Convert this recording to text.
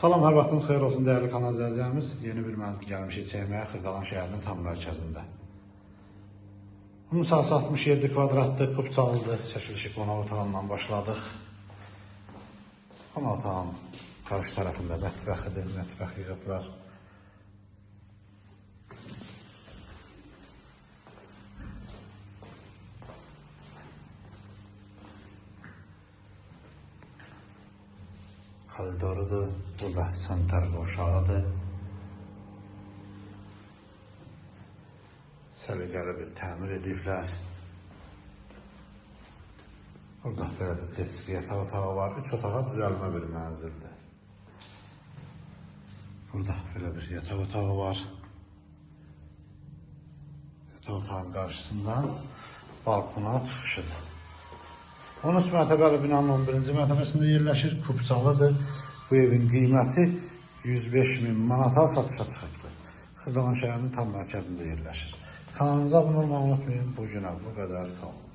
Salam, hər vaxtınız xeyir olsun dəyərli kanal izləyicilərimiz. Yeni bir mənzil gəlmişik çəkməyə Xırdalan şəhərinin tam mərkəzində. Bunun sahəsi 67 kvadratdır, kupçalıdır. Çəkilişi qonaq otağından başladıq. Qonaq otağının qarşı tərəfində mətbəxidir, mətbəx yığıblar. Koridorudur. Burada sanitar qovşağıdır. Səliqəli bir təmir ediblər. Burada belə bir detski yataq otağı var. 3 otağa düzəlmə bir mənzildir. Burada belə bir yataq otağı var. Yataq otağının qarşısından balkona çıxışıdır. 13 mərtəbəli binanın 11-ci mərtəbəsində yerləşir, kupçalıdır. Bu evin qiyməti 105 min manata satışa çıxıbdır. Xırdalan şəhərinin tam mərkəzində yerləşir. Kanalımıza abunə olmağı unutmayın. Bu günə bu qədər. Sağ olun.